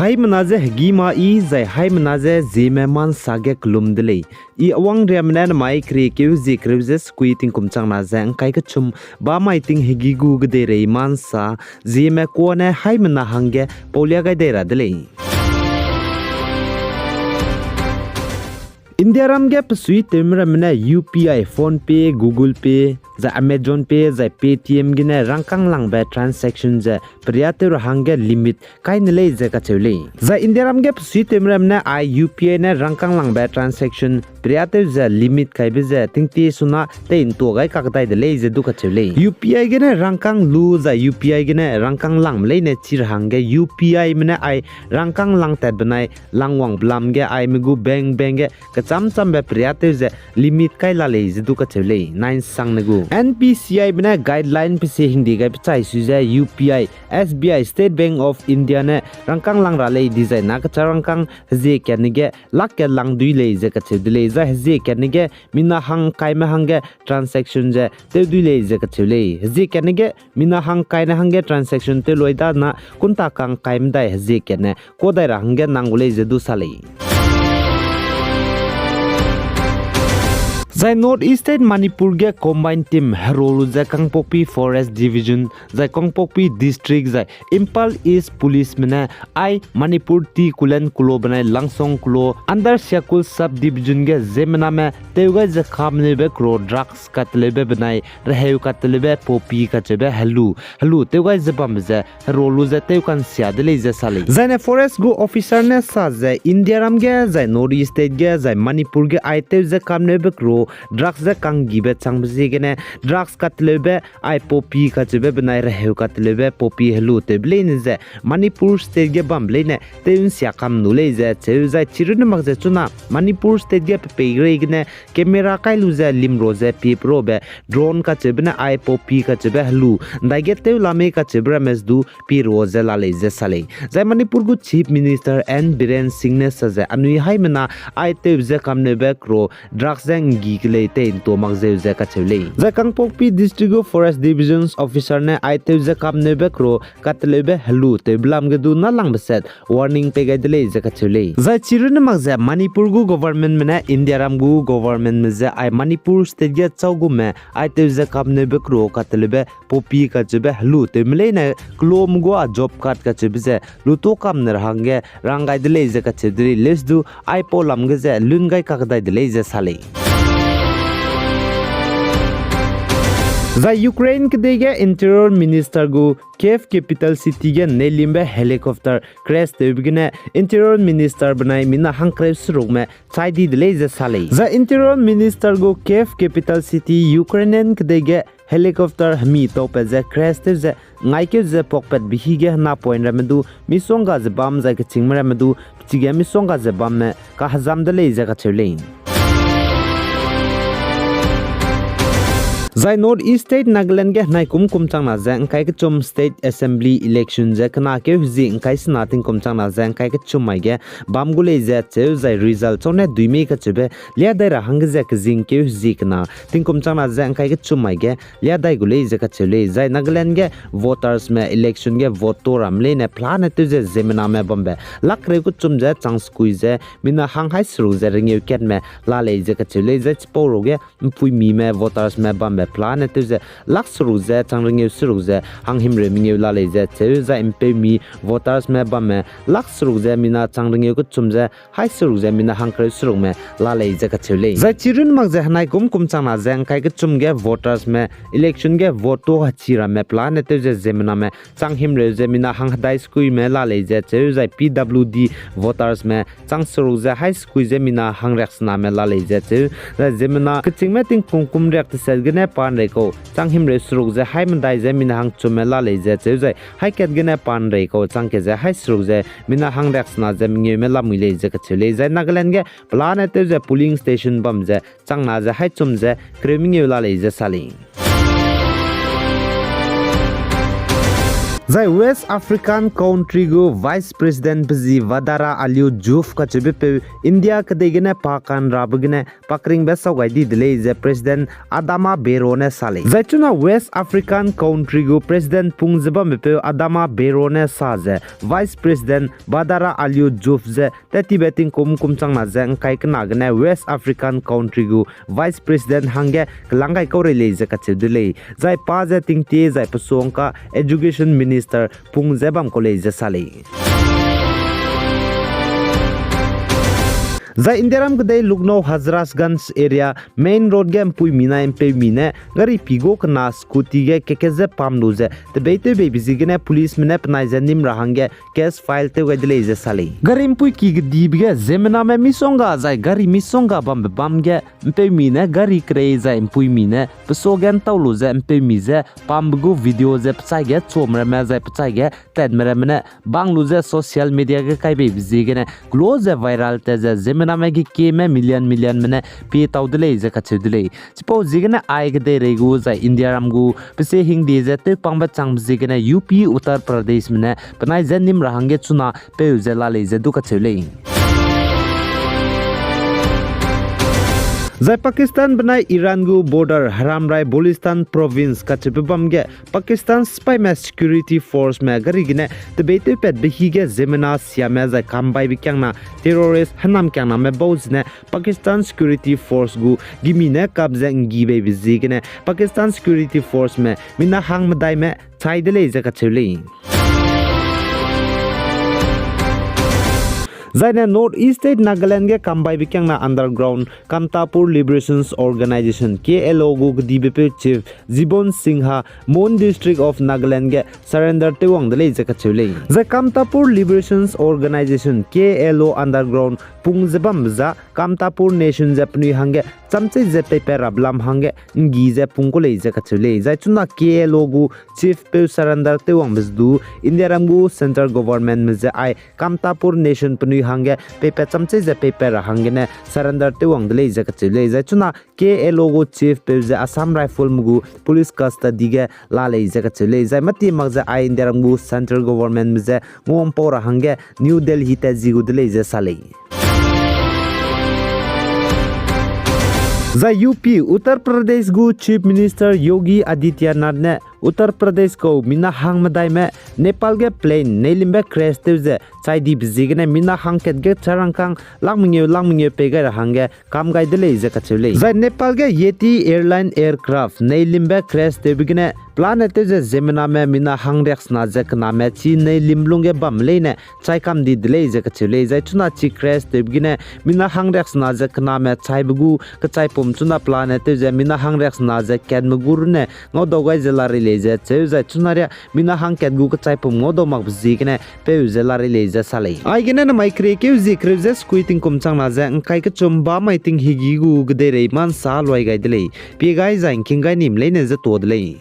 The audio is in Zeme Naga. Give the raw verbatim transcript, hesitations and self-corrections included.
Haimena ze hegî ma i zai haimena ze Zeme ma nsa ge kelum de lei. I Awangriame ne namai keriekeu hezie kereu ze sekui tingkum changna ze ngkai kechum bamai ting hegî gu kedeirei ma nsa Zeme kuâ ne haimena hangge paulia gai dai ra de lei. Indiaram ge pesuitewme ramme ne U P I, PhonePe, Google Pay, zai Amazon Pay, zai Paytm gene rangkâng langbe transaction ze periatew ra hangge limit kai ne lei ze kacheu lei. Zai Indiaram ge pesuitewme ramme ne ai U P I ne rangkâng langbe transaction periatew ze limit kaibe ze tingtie suna tei ntua gai kakdai de lei ze du kacheu lei. U P I gene rangkâng lu zai U P I gene rangkâng langme leine chi ra hangge U P Ime ne ai rangkâng lang tat benai langwangbe lam ge aime gu bank bank ge kechâm châmbe periatew ze limit kai la lei ze du kacheu lei. Nine sangne gu N P C Ibe ne guideline pe sie hingde gaibe chai su ze U P I, S B I, State Bank of India ne rangkâng lang ra lei dizai na kecha rangkâng hezie katne ge lak kat lang dui lei ze kacheu de lei. Zai hezie katne ge mina hangkaime hangge transaction ze tew dui lei ze kacheu lei. Hezie katne ge mina hangkaine hangge transaction tew lui da na kunta kangkaime dai hezie katne kuâ dai ra hangge nang gu lei ze du sa lei. Zai North East State Manipur ge combined team hero lu ze Kangpokpi Forest Division, zai Kangpokpi District, zai Imphal East Policeme ne ai Manipur T Kulen kulo benai Langsong kulo under Syakul Sub Division ge ziemmename tew gai ze kamneube kro drugs kateleube benai reheu kateleube poppy kacheube helu, helu tew gai ze bambe ze hero lu ze tew ka'nsia de lei ze sa lei. Zaine forest gu officer ne sa ze Indiaram ge, zai North East State ge, zai Manipur ge ai tew ze kamneube kro drugs ze kanggibe changbe ziegene drugs kateleube ai poppy kacheube benai reheu kateleube poppy helu tewbe leine ze Manipur State ge bambe leine tew nsia kam nu lei ze cheu zai chirunne mak ze chuna Manipur State ge pe peireigene camera kai lu ze limro ze pie perobe drone kacheube ne ai poppy kacheube helu ndaige tew la mei kacheube ramme du pie ro ze la lei ze sa lei. Zai Manipur gu Chief Minister N Biren Singh ne sa ze anui haimena ai tew ze kamneube kro drugs ze nggi kelei tei ntua mak zeu ze kacheu lei. Zai Kangpokpi District gu Forest Divisions Officer ne ai tew ze kamneube kro kateleube helu tewbe lam ge du nâlangbe set warning pei gai de lei ze kacheu lei. Zai chirunne mak ze Manipur gu governmentme ne Indiaram gu governmentme ze ai Manipur State ge châu gume ai tew ze kamneube kro kateleube poppy kacheube helu tewme leine kelome gu a job card kacheube ze luto kamne ra hangge rang gai de lei ze kacheu de lei. Leuse du aipau lam ge ze lun gai kakdai de lei ze sa lei. Zai Ukraine kedei ge Interior Minister gu Kyiv capital city ge neilimbe helicopter crash tewbe gene Interior Minister benai mina hangkereu serukme chai di de lei ze sa lei. Zai Interior Minister gu Kyiv capital city Ukrainian kedei ge helicopter hemi taupat ze crash tew ze ngaikeu ze pakpatbe hi ge hena point ramme du misongga ze bam zai kechîngme ramme du pechige misongga ze bamme kahezam de lei ze kacheu lei. Zai North East State Nagaland ge henai kum kum changna ze ngkai kechum State Assembly election ze kena keu hezie ngkai sena tingkum changna ze ngkai kechum mai ge bam gu lei ze cheu zai result chau ne dui mei kacheube liadai ra hangge ze kezing keu hezie kena tingkum changna ze ngkai kechum mai ge liadai gu lei ze kacheu lei. Zai Nagaland ge votersme election ge vote to ramme leine pelane tew ze ziemmename bambe lak reu kechum ze chang sekui ze mina hang hai seruk ze rengeu katme la lei ze kacheu lei. Zai chipau ruge mpuimime votersme bambe pelane tew ze lak seruk ze chang rengeu seruk ze hang himreu mengeu la lei ze cheu zai mpeumi votersme bamme lak seruk ze mina chang rengeu kechum ze hai seruk ze mina hangkereu serukme la lei ze kacheu lei. Zai chirun mak ze henai kum kum changna ze ngkai kechum ge votersme election ge vote to hachi ramme pelane tew ze ziemmename chang himreu ze mina hang hedai sekuime la lei ze cheu zai P W D votersme chang seruk ze hai sekui ze mina hang riaksename la lei ze cheu zai ziemmena kechîngme tingkum kum riak teset gene pa nrei kau chang himreu seruk ze hai medai ze mina hang chumme la lei ze cheu zai hai kat gene pa nrei kau chang ke ze hai seruk ze mina hang riaksena ze mengeume lamui lei ze kacheu lei. Zai Nagaland ge pelane tew ze polling station bam ze changna ze hai chum ze kereu mengeu la lei ze sa lei. Zai West African country gu Vice President pe zi Badara Aliyu Diouf kacheubepeu India kedei gene pa kanrabe gene pakringbe sau gai di de lei ze President Adama Barrow ne sa lei. Zai chuna West African country gu President pung ze bambepeu Adama Barrow ne sa ze Vice President Badara Aliyu Diouf ze tat tibe tingkum kum changna ze ngkai kena gene West African country gu Vice President hangge kelang gai kau rei lei ze kacheu de lei. Zai pa ze tingtie zai pesuangka Education Minister pung ze bam kau lei ze sa lei. Zai Indiaram kedei Lucknow Hazratganj area main road ge mpuimi nai mpeumi ne gari pi gu kena scooty ge keke ze pam lu ze tebeitew beibe ziegene policeme ne penai ze nim ra hangge case file tew gai de lei ze sa lei. Gari mpui ki kedibe ge ziemmename misongga zai gari misongga bambe bam ge mpeumi ne gari kerei zai mpuimi ne pesuage ntau lu ze mpeumi ze pambe gu video ze pechaige chuame ramme zai pechaige tatme ramme ne bang lu ze social media ge kai beibe ziegene kelo ze viral tat ze ziemmename ge kieme million millionme ne pie tau de lei ze kacheu de lei. Chipau ziegene ai kedeirei gu zai Indiaram gu pesie hingdie ze tewpangbe changbe ziegene U P Uttar Pradeshme ne penai ze nim ra hangge chuna peu ze la lei ze du kacheu lei. Zai Pakistan benai Iran gu border heramrai Balochistan province kacheube bam ge Pakistan sipaime security forceme gari gene tebeitewpatbe hi ge ziemmena siame zai kambaibe kiangna terrorist hênam kiangname bau zene Pakistan security force gu gimi ne kap ze nggi beibe ziegene Pakistan security forceme mina hang medaime chai de lei ze kacheu lei. Zaine North East State Nagaland ge kambaibe kiangna underground Kamtapur Liberations Organisation, K L O gu kedibepeu chief Jibon Singha Mon District of Nagaland ge surrender tewwang de lei ze kacheu lei. Zai Kamtapur Liberations Organisation, K L O underground pung ze bambe za Kamtapur Nation ze penui hangge chamchei ze peipat rabe lam hangge nggi ze pung ku lei ze kacheu lei. Zai chuna K L O gu chief peu surrender tewwangbe ze du Indiaram gu central governmentme ze ai Kamtapur Nation penui hangge peipat chamchei ze peipat ra hanggene surrender tewwang de lei ze kacheu lei. Zai chuna K L O gu chief peu ze Assam Riflesme gu police custody ge la lei ze kacheu lei. Zai mâtie mak ze ai Indiaram gu central governmentme ze nguampau ra hangge New Delhi tat zi gu de lei ze sa lei. Zai U P, Uttar Pradesh gu Chief Minister Yogi Adityanath ne Uttar Pradesh kau mina hang medaime Nepal ge plane neilimbe crash tew ze chai dibe ziegene mina hangkat ge chai rangkâng lak mengeu lak mengeu pei gai ra hangge kam gai de lei ze kacheu lei. Zai Nepal ge Yeti Airline aircraft neilimbe crash tewbe gene pelane tew ze ziemmename mina hangriaksena ze kename chi neilim lungge bamme leine chai kam di de lei ze kacheu lei. Zai chuna chi crash tewbe gene mina hangriaksena ze kename chaibe gu kechaipum chuna pelane tew ze mina hangriaksena ze katme gu runne ngaudau gai ze larei lei ze cheu zai chuna ria mina hangkat gu kechaipum ngaudau makbe ziegene peu ze larei lei ze sa lei. Aigene namai keriekeu zie kereu ze sekui tingkum changna ze ngkai kechum ba mai tinghigi gu kedeirei ma nsa luai gai de lei. Pie gai zai ngking gai nim leine ze tuâ de lei.